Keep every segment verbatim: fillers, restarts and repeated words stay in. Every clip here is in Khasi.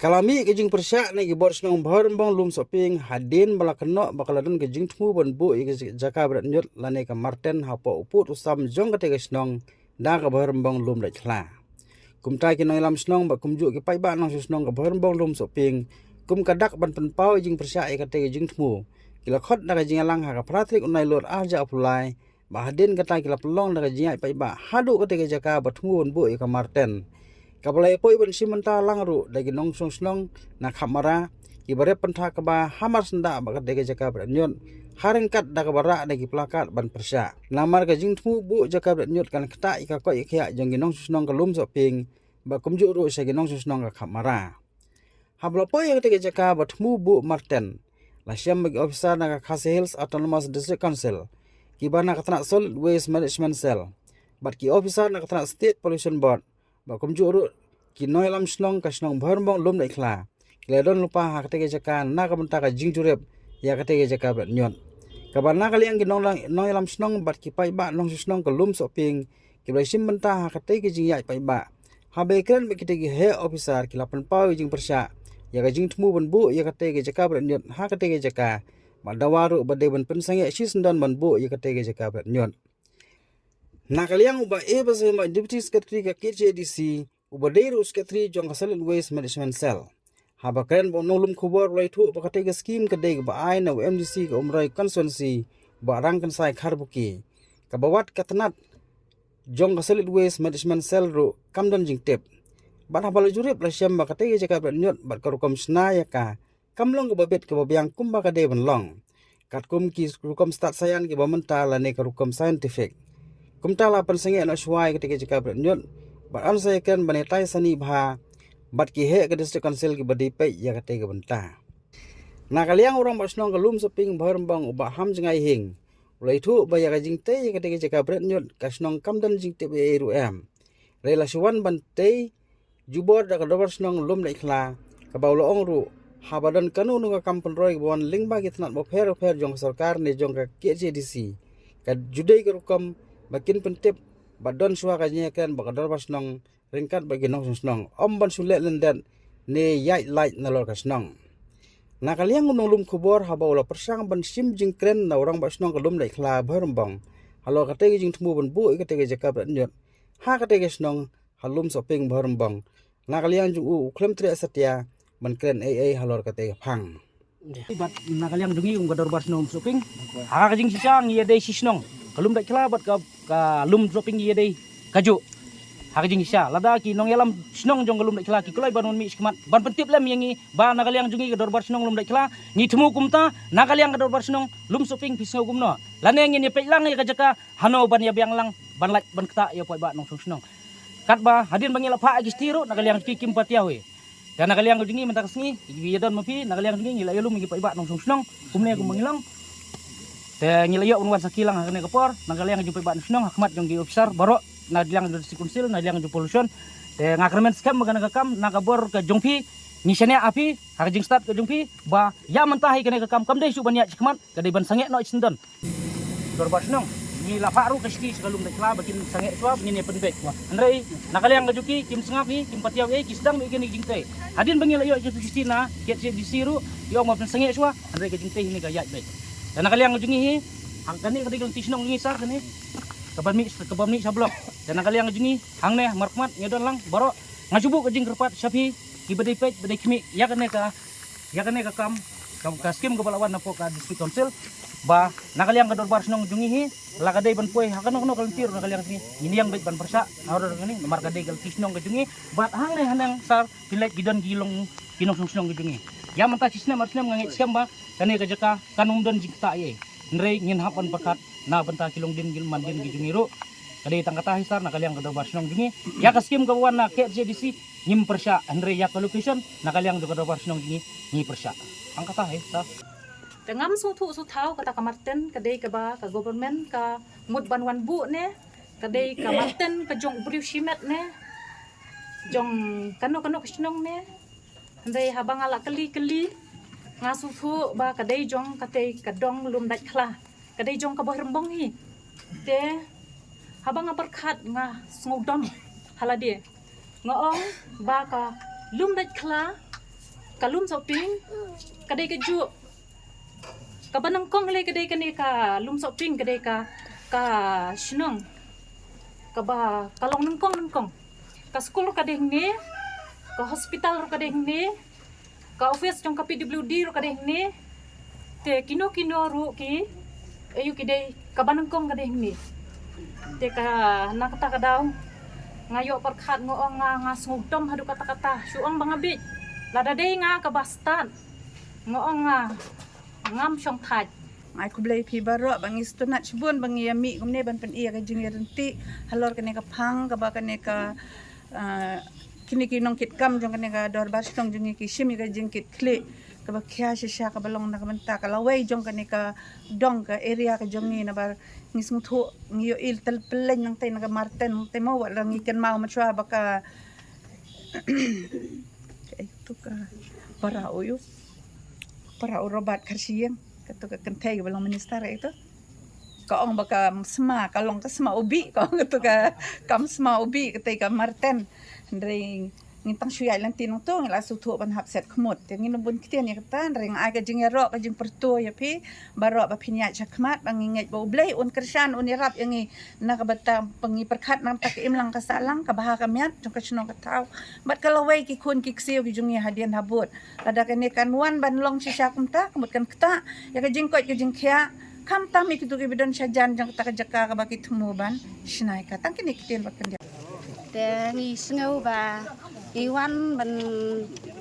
Ka la mih ka jingpyrshah na ki bor shnong Bhoirymbong Lumsohpieng hadien ba la kynnoh ba ka la don ka jingthmu ban buh ïa ka jaka bret ñiut lane ka marten hapoh u pud u sam jong katei ka shnong da ka Bhoirymbong Lumdaitkhla. Kumta ki nongïalam shnong bad kumjuh ki paidbah nongshong shnong ka Bhoirymbong Lumsohpieng kum ka dak ban pynpaw ïa ka jingpyrshah ïa katei ka jingthmu, ki la khot da ka jingïalang ha ka phra tarik u Nailur arhajar arphew lai, bad hadien kata ki la pynlong da ka jingïaid paidbah haduh katei ka jaka ba thmu ban buh ïa ka marten, kaba la ïapoi ban shim bynta lang ruh da ki nongshong shnong na Khapmara, kiba rep pynthak kaba hamar syndah bad katei ka jaka bret ñiut, ha ryngkat da kaba rah da ki plakat ban pyrshah. Namar ka jingthmu buh jaka bret ñiut kan ktah ïa ka koit ka khiah jong ki nongshong shnong ka Lumsohpieng bad kumjuh ruh sha ki nongshong shnong ka Khapmara. Haba la poi ïa katei ka jaka ba thmu buh marten, la shem ba ki officer na ka Khasi Hills Autonomous District Council, kiba na ka tnat Solid Waste Management Cell, bad ki officer na ka tnat State Pollution Board, bad kumjuh ruh ki nongïalam shnong ka shnong Bhoirymbong Lumdaitkhla, ki la don lypa ha katei ka jaka na ka bynta ka jingjurip ïa katei ka jaka bret ñiut, kaba na ka liang ki nong, nongïalam shnong bad ki paidbah nongshong shnong ka Lumsohpieng, kiba la shim bynta ha katei ka jingïaid paidbah, haba ïakren bad kitei ki heh officer, ki la pynpaw ïa ka jingpyrshah ïa ka jingthmu ban buh ïa katei ka jaka bret ñiut ha katei ka jaka, bad dawa ruh ba dei ban pynsangeh shisyndon ban buh ïa katei ka jaka bret ñiut. Na ka liang u Bah A Basaiawmoit, Deputy Secretary ka K H A D C, uba dei ruh u Secretary jong ka Solid Waste Management Cell, haba kren bad u nonglum khubor, u la ïathuh ba katei ka skim ka dei kaba ai na u M D C ka Umroi Constituency, Bah Rangkynsai Kharbuki, kaba wat ka tnat jong ka Solid Waste Management Cell ruh kam don jingtip. Bad haba la jurip, la shem ba katei ka jaka bret ñiut bad ka rukom shna ïa ka kam long kaba bit kaba biang kumba ka dei ban long, katkum ki rukom stad saian kiba mynta lane ka rukom scientific. Kumta la pynsangeh noh shuwa ïa katei ka jaka bret ñiut, bad yn sa ïakren ban ïatai sani bha bad ki heh ka District Council kiba dei peit ïa katei ka bynta. Na ka liang u Rangbah Shnong ka Lumsohpieng Bhoirymbong, u Bah Hamjngai Hieng, u la ïathuh ba ïa ka jingtei ïa katei ka jaka bret ñiut ka shnong kam don jingtip ei ei ruh em. Hynrei la shu wan ban tei jubor da ka Dorbar Shnong Lumdaitkhla, kaba u la ong ruh, haba don kano kano ka kam pynroi kaba wan lyngba ki tnat bapher bapher jong ka sorkar ne jong ka K H A D C, ka ju dei ka rukom ba kin pyntip bad don shuwa ka jingïakren bad ka Dorbar Shnong ryngkat bad ki nongshong shnong, ym ban shu leh lyndet ne ïaid lait nalor ka shnong. Na ka liang u nonglum khubor, haba u la pyrshang ban shim jingkren na u Rangbah Shnong ka Lumdaitkhla Bhoirymbong halor katei ka jingthmu ban buh ïa katei ka jaka bret ñiut ha katei ka shnong ha Lumsohpieng Bhoirymbong, na ka liang jong u u khlem treh satia ban kren ei ei halor katei ka phang. Bad na ka liang jong ngi kum ka Dorbar Shnong Lumsohpieng, ha ka jingshisha ngi ïadei shi shnong, ka Lumdaitkhla bad ka, ka Lumsohpieng ngi ïadei kajuh. Ha ka jingshisha, lada ki nongïalam shnong jong ka Lumdaitkhla ki kloi ban wan mih shakhmat ban pyntip lem ïa ngi ba na ka liang jong ngi ka Dorbar Shnong Lumdaitkhla ngi thmu kumta, na ka liang ka Dorbar Shnong Lumsohpieng phi sngew kumno, lane ngin ïa peit lang ïa ka jaka hano ban ïa biang lang ban lait ban ktah ïa u paidbah nongshong shnong. Katba hadien ba ngi la phah ïa ki shithi ruh, na ka liang jong ki kim patiaw hi. Te na ka liang jong ngi mynta ka sngi, ïa don ma phi, na ka liang jong ngi ngi la ïalum ïa ki paidbah nongshong shnong kumne kumba ngi long. Te ngi la ïoh ban wan sakhi lang ha kane ka por na ka liang jong paidbah nongshong shnong ha khmat jong ki officer baroh, na liang jong District Council, na liang jong pollution. Te nga kyrmen skhem ba kane ka kam na ka bor ka jong phi ngi shaniah ha phi, ha ka jingstad ka jong phi, ba ïa mynta hi kane ka kam kam dei shuh ban ïaid shakhmat, ka dei ban sangeh noh shisyndon. Dorbar Shnong, ngi la phah ruh ka shithi sha ka Lumdaitkhla ba kin sangeh shuwa ba ngin ïa pynbeit. Hynrei na ka liang ka jong ki kim sngap hi, kim patiaw hi, ki sdang beit kine ki jingtei. Hadien ba ngi la ïoh ïa ka shithi na K H A D C ruh, ki ong ba pynsangeh shuwa, hynrei ka jingtei hi ne ka ïaid beit. Te na ka liang ka jong ngi hi, hang kane ka dei ka lynti shnong jong ngi sir kane, kaba mih, kaba mih sha block. Te na ka liang ka jong ngi hangne markhmat ngi don lang baroh, nga shu buh ka jingkyrpad sha phi kiba dei peit ba dei khmih ïa kane ka ïa kane ka kam, ka, ka skim kaba la wan napoh ka District Council, ba na ka liang ka Dorbar Shnong jong ngi hi, la ka dei ban poi ha kano kano ka lynti ruh na ka liang jong ngi, ngin ïeng beit ban pyrshah ha ri kane, namar ka dei ka lynti shnong ka jong ngi. Bad hangne haneng sir, phi leit ki don ki long ki nongshong shnong ka jong ngi. Ïa mynta shi snem ar snem nga ngeit skhem ba kane ka jaka kan ym don jingktah ei ei. Hynrei ngin hap ban pyrkhat na bynta ki longdien ki mandien ki jong ngi ruh. Ka dei tang kata hi sir, na ka liang ka Dorbar Shnong jong ngi, ïa ka skim kaba wan na K H A D C ngim pyrshah, hynrei ïa ka location na ka liang jong ka Dorbar Shnong jong ngi ngi pyrshah. Tang kata hi sir. Te ngam sngewthuh sngewthaw kata ka marten ka dei kaba ka government ka mut ban wan buh ne ka dei ka marten ka jong u briew shimet ne jong kano kano ka shnong ne. Hynrei haba nga la kylli kylli, nga sngewthuh ba ka dei jong katei ka dong Lumdaitkhla, ka dei jong ka Bhoirymbong hi. Te haba nga pyrkhat nga sngewdom ha lade. Nga ong ba ka Lumdaitkhla Ka Lumsohpieng ka dei ka juh, kaba nyngkong lei ka dei kane ka Lumsohpieng ka dei ka, ka shnong kaba ka long nyngkong nyngkong. Ka skul ruh ka dei hangne, ka hospital ruh ka dei hangne, ka office jong ka P W D ruh ka dei hangne. Te kino kino ruh ki, aïu, ki dei, kaba nyngkong ka dei hangne. Te ka na kata ka daw nga ïoh pyrkhat, nga ong nga, nga sngewdom haduh katta katta, shu ong ba nga bieit. Lada dei nga kaba stad, nga ong nga ngam shongthait. Ai khublei phi baroh ba ngi sngewtynnat shibun ba ngi ïa mih kumne ban pyni ïa ka jingïaryntih halor kane ka phang kaba kane ka, ah, kine ki nongkitkam jong kane ka dorbar shnong jong ngi ki shim ïa ka jingkitkhlieh kaba khia shisha kaba long na ka bynta ka lawei jong kane ka dong, ka area ka jong ngi. Nabar ngi sngewthuh, ngi ïohi tel pyllein nangtei na ka Marten nangtei mo, wat la ngi kynmaw mynshuwa ba ka, kaei tu ka para u ïu, para u Robert Kharshiing, katu ka kynthei kaba long minister, kaei tu, ka ong ba kam sma, ka long ka sma u bih, ka ong katu ka, kam sma u bih katei ka Marten. Hynrei ngi tang shu ïaid lynti nangtu ngi la sngewthuh ban hap set khmut. Te ngin ym bun ktien ïa kata, hynrei nga ai ka jingïaroh, ka jingpyrto ïa phi baroh ba phin ïaid shakhmat, ba ngi ngeit ba U Blei un kyrshan, un ïarap ïa ngi na ka bynta ba ngi pyrkhat na ka bynta ka imlang ka sahlang, ka bha ka miat jong ka shnong ka thaw bad ka lawei, ki khun ki ksiew ki jong ngi hadien habud. Lada kane kan wan ban long shisha kumta, ka mut kan ktah ïa ka jingkoit ka jingkhiah, khamtam ïa kitu kiba don shajan jong kata ka jaka kaba ki thmu ban shna ïa ka. Tang kine ki ktien ba kyndiat. Te ngi sngew ba ngi wan ban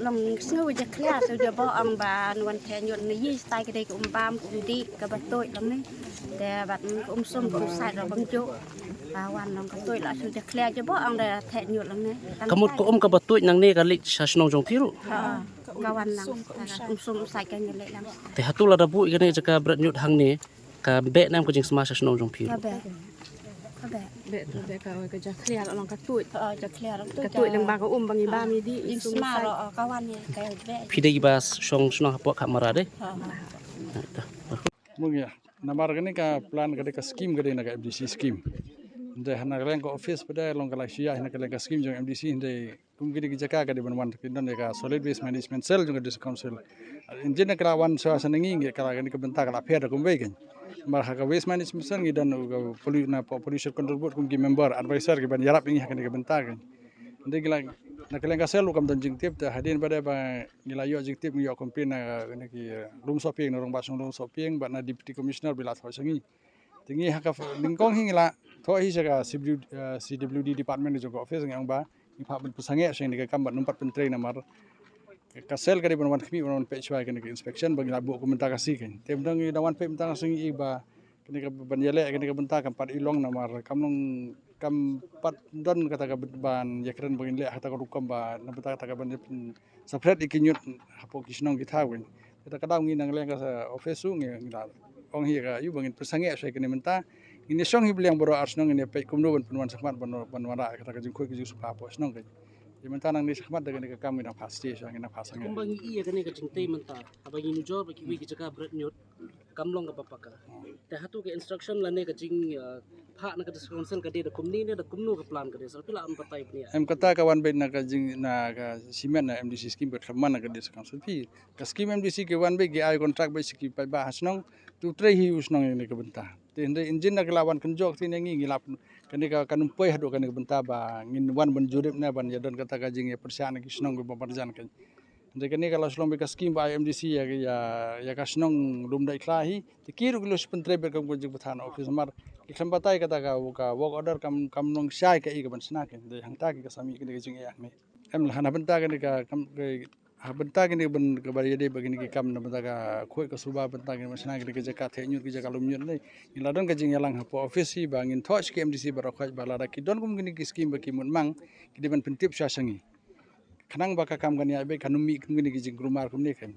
long, sngew jakhlia, shu jaboh ong ba ngi wan theh ñiut, ne ïa stai ka dei ka um bam, ka um dih, kaba tuid lang ne. Te bad ka um sum, ka um sait ruh bym juh. Ba wan long ka tuid, la shu jakhlia, jaboh ong da theh ñiut lang ne. Ka mut ka um kaba tuid nangne ka leit sha shnong jong phi ruh? Ha, ka wan lang. Ka um sum um sait ka ngi leit lang. Te hato lada buh ïa kane ka jaka bret ñiut hangne, ka beh ne em ka jingsma sha shnong jong phi? Ka beh. Ka beh. Beh, beh, ka, ka jakhlia ruh long ka tuid. Ha, jakhlia ruh tuid. Ka tuid lyngba ka um ba ngi bam ïa dih, jingsma ruh, ka wan ïa ka beh. Phi dei kiba shong shnong hapoh Khapmara dei? Ha, ha. Mung ïa, namar kane ka plan ka dei ka scheme, ka dei na ka M D C scheme. Hynrei hana ka liang ka office pat de long ka la shu ïaid hana ka liang ka scheme jong M D C, hynrei kum kine ki jaka ka dei ban wan, ki don ïa ka Solid Waste Management Cell jong ka District Council. Injin ka la wan shuwa sha ngi, ngi ka la, kane ka bynta ka la pher da kumwei kein. Namar ha ka Waste Management Cell ngi don ka pollu-, na po-, Pollution Control Board kum ki member advisor ki ban ïarap ïa ngi ha kane ka bynta kein. Hynrei ngi la, na ka liang ka cell ruh kam don jingtip, te hadien ba dei ba ngi la ïoh jingtip, ngi ïoh complain na kane ki, eh, Lumsohpieng, na Rangbah Shnong Lumsohpieng bad na Deputy Commissioner ba la thoh sha ngi. Te ngi ha ka f-, nyngkong hi ngi la thoh hi sha ka C W, eh, C W D department jong ka office, ngi ong ba ngi phah ban pynsangeh sha ngi ka kam bad nym pat pyntrei namar ka cell ka dei ban wan khmih, ban wan peit shuwa kane ka inspection ba ngi la buh kum mynta ka sngi kein. Te mynta ngi dang wan peit mynta ka sngi ba kane ka ban ïaleh kane ka bynta kam pat i long namar kam long, kam pat don kata ka byn-, ban ïakren ba ngin leh kata ka rukom ba na bynta kata ka ban ïa pyn-, separate ïa ki ñiut hapoh ki shnong ki thaw kein. Kata ka daw ngi na ka liang ka office ruh ngi, ngi la ong hi ïa ka ïu ba ngin pynsangeh shuwa kane mynta. Ngin ïa shong hi baliang baroh ar shnong, ngin ïa peit kumno ban pynwan shakhmat ban, ban wanrah kata ka jingkhuid ka jingsuba hapoh shnong kein. Ïa mynta nangne shakhmat da kane ka kam ngi dang phah state shuwa, ngi dang phah sangeh. Kumba ngi ïa kane ka jingtei mynta, haba ngi nujor ba kiwei ki jaka bret ñiut kam long kaba paka. Te hato ka instruction lane ka jing, eh, phah na ka District Council ka dei da kumne ne da kumno ka plan ka dei, sa phi lah ban batai bniah? Em, kata ka wan beit na ka jing, na ka shimet na M D C scheme, ka khlem wan na ka District Council. Phi, ka scheme M D C ki wan beit, ki ai contract beit sha ki paidbah ha shnong, to trei hi u shnong ïa kane ka bynta. Te hynrei injin da ka la wan kynjoh, te ngi, ngi la pyn-, kane ka, kan ym poi haduh kane ka bynta ba ngin wan ban jurip ne ban ïa don kata ka jingïapyrshah na ki shnong kiba marjan kein. Hynrei kane ka la shu long beit ka scheme ba I M D C ïa, ïa, ïa ka shnong Lumdaikhla hi. Te ki ruh ki la shu pyntrei beit kum ka jingpynthame office namar ki khlem batai kata ka, ka work order kam, kam long shai kaei kaban shna kein. Hynrei hangta ki ka sa mih kane ka jingeh hangne. Em, la hana bynta kane ka kam, ka, ha bynta kane ban, kaba ïadei bad kine ki kam na bynta ka khuid ka suba, bynta kine ban shna kine ki jaka theh ñiut, ki jaka lum ñiut ne. Ngi la don ka jingïalang hapoh office hi ba ngin thoh sha ki M D C baroh khoit ba lada ki don kum kine ki scheme ba ki mut mang, ki dei ban pyntip shuwa sha ngi. Khnang ba ka kam kan ïaid beit, kan ym mih kum kine ki jingkulmar kumne kein.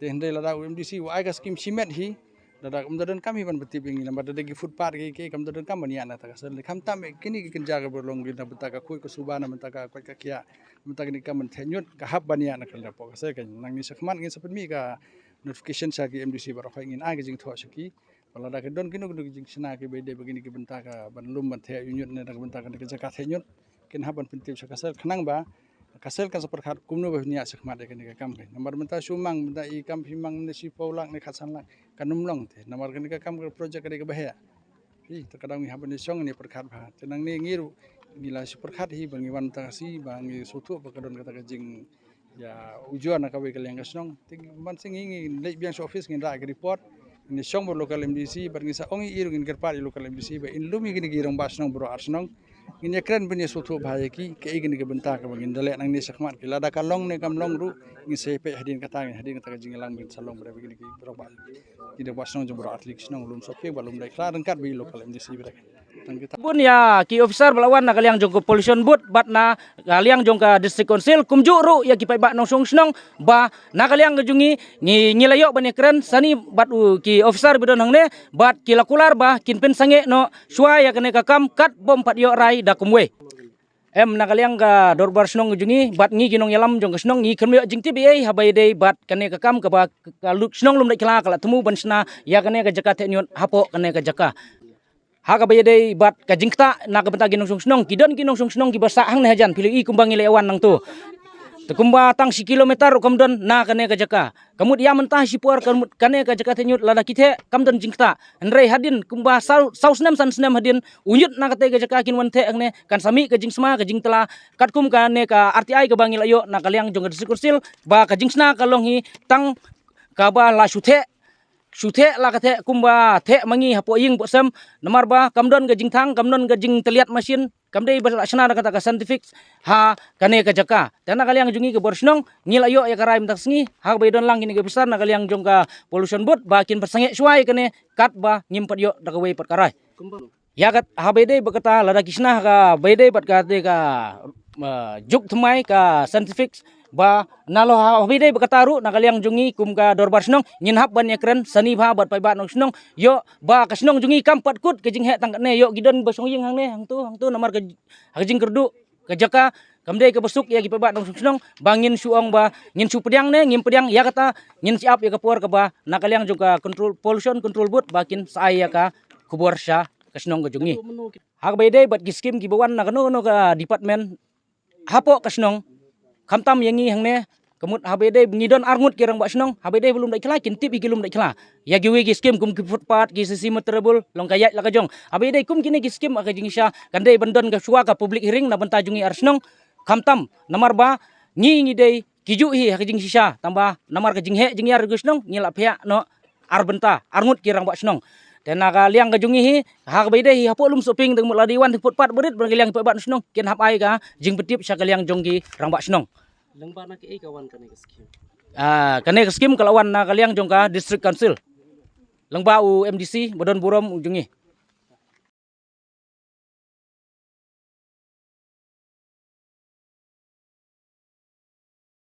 Te hynrei lada u M D C u ai ka scheme shimet hi, lada kam da donkam hi ban pyntip ïa ngi, lada dei ki footpath ki, ki kam da donkam ban ïaid na kata ka sel. Khamtam kine ki kynja kiba long ki na bynta ka khuid ka suba, na bynta ka koit ka khiah, na bynta kine ki kam ban theh ñiut, ka hap ban ïaid na ka lynda hapoh ka sel kein. Nangne shakhmat ngin sa pynmih ka notification sha ki M D C baroh khoit, ngin ai ka jingthoh sha ki. Ba lada ki don kino kino ki jingshna kiba ïadei bad kine ki bynta ka ban lum ban theh ïa u ñiut ne na ka bynta kane ka jaka theh ñiut, kin hap ban pyntip sha ka sel khnang ba Ka sel kan sa pyrkhat kumno ba phin ïa shakhmat ïa kane ka kam ka. Namar mynta shu mang, mynta i kam phi mang mynta shiphew lak ne khatsan lak, kan ym long te. Namar kane ka kam ka project ka dei kaba heh. Phi, te ka daw ngi hap ban ïa shong ngi pyrkhat bha. Te nangne ngi ruh ngi la shu pyrkhat hi ba ngi wan tang shi ba ngi sngewthuh ba ka don kata ka jing ïa ujor na kawei ka liang ka shnong. Te man sing ngi ngi leit biang sha office ngin rah ka report. Ngin shong bad local M D C bad ngin sa ong ïa i ruh ngin kyrpad ïa local M D C ba in lum ïa kine ki rangbah shnong baroh ar shnong. Ngin ïa kren ban ïa sngewthuh bha ïa ki kaei kane ka bynta kaba ngin da leh nangne shakhmat ki, lada ka long ne kam long ruh ngin sa ïa peit hadien kata, ngin hadien kata ka jingïalang ban sa long bad kine ki rangbah, ki rangbah shnong jong baroh ar tylli ki shnong Lumsohping bad Lumdaitkhla ryngkat bad i local M D C bad. Tang kita. Bun ïa ki officer ba la wan na ka liang jong ka Pollution Board bad na ka liang jong ka District Council, kumjuh ruh ïa ki paidbah nongshong shnong ba na ka liang ka jong ngi ngi, ngi la ïoh ban ïa kren shane bad u ki officer ba don hangne bad ki la kular ba kin pynsangeh noh shuwa ïa kane ka kam kat bym pat ïoh rai da kumwei. Em, na ka liang ka dorbar shnong ka jong ngi bad ngi ki nongïalam jong ka shnong ngi khlem ïoh jingtip ei ei haba ïadei bad kane ka kam kaba ka lut shnong Lumdaitkhla ka la thmu ban shna ïa kane ka jaka theh ñiut hapoh kane ka jaka. Ha kaba ïadei bad ka jingktah na ka bynta ki nongshong shnong, ki don ki nongshong shnong kiba sah hangne hajan, phi la i kumba ngi la ïa wan nangto. Te kumba tang shi kilometer ruh kam don na kane ka jaka. Ka mut ïa mynta shipor ka mut kane ka jaka theh ñiut lada ki theh kam don jingktah. Hynrei hadien kumba saw, saw snem san snem hadien u ñiut na kata ka jaka kin wan theh hangne kan sa mih ka jingsma ka jingtla. Katkum kane ka R T I kaba ngi la ïoh na ka liang jong ka District Council ba ka jingshna ka long hi tang kaba la shu theh, shu theh la ka theh kumba theh ma ngi hapoh ïing hapoh sem. Namar ba kam don ka jingthang, kam don ka jingtylliat machine, kam dei ba la shna da kata ka scientific ha kane ka jaka. Te na ka liang jong ngi ka bor shnong ngi la ïoh ïa ka rai mynta ka sngi ha kaba ïadon lang kine ki officer na ka liang jong ka Pollution Board ba kin pynsangeh shuwa ïa kane katba ngim pat ïoh da kawei pat ka rai. Ïa kat haba ïadei bad kata lada ki shna ha kaba ïadei bad kata ka, ah, juk thymmai ka scientific ba na lo ha, haba ïadei bad kata ruh na ka liang jong ngi kum ka dorbar shnong ngin hap ban ïa kren shane bha bad paidbah nongshong shnong ïoh ba ka shnong jong ngi kam pat kut ka jingheh tang katne, ïoh ki don ba shong ïing hangne hangto hangto namar ka, ha ka jingkyrduh ka jaka kam dei kaba suk ïa ki paidbah nongshong shnong ba ngin shu ong ba ngin shu pdiang ne ngim pdiang. Ïa kata ngin shu ap ïa ka por kaba na ka liang jong ka control, Pollution Control Board ba kin sa ai ïa ka khubor sha ka shnong ka jong ngi. Ha kaba ïadei bad ki skim kiba wan na kano kano ka department hapoh ka shnong, khamtam ïa ngi hangne, ka mut haba ïadei ngi don arngut ki rangbah shnong, haba ïadei bad Lumdaitkhla kin tip ïa ki Lumdaitkhla. Ïa kiwei ki skim kum ki footpath, ki C C meter bul, long ka ïaid la ka jong. Haba ïadei kum kine ki skim ha ka jingshisha kan dei ban don ka shuwa ka public hearing na bynta jong ngi ar shnong. Khamtam namar ba ngi ngi dei ki juh hi ha ka jingshisha, tangba namar ka jingheh jingïar ka shnong ngi la phiah noh ar bynta, arngut ki rangbah shnong. Te na ka liang ka jong ngi hi ha kaba ïadei hi hapoh Lumsohping te ka mut lada wan te footpath barit bad ka liang ki paidbah shnong kin hap ai ka jingpyntip sha ka liang jong ki rangbah shnong. Lyngba na kaei ka wan kane ka skim? Ah, kane ka skim ka la wan na ka liang jong ka District Council lyngba u M D C ba don burom u jong ngi.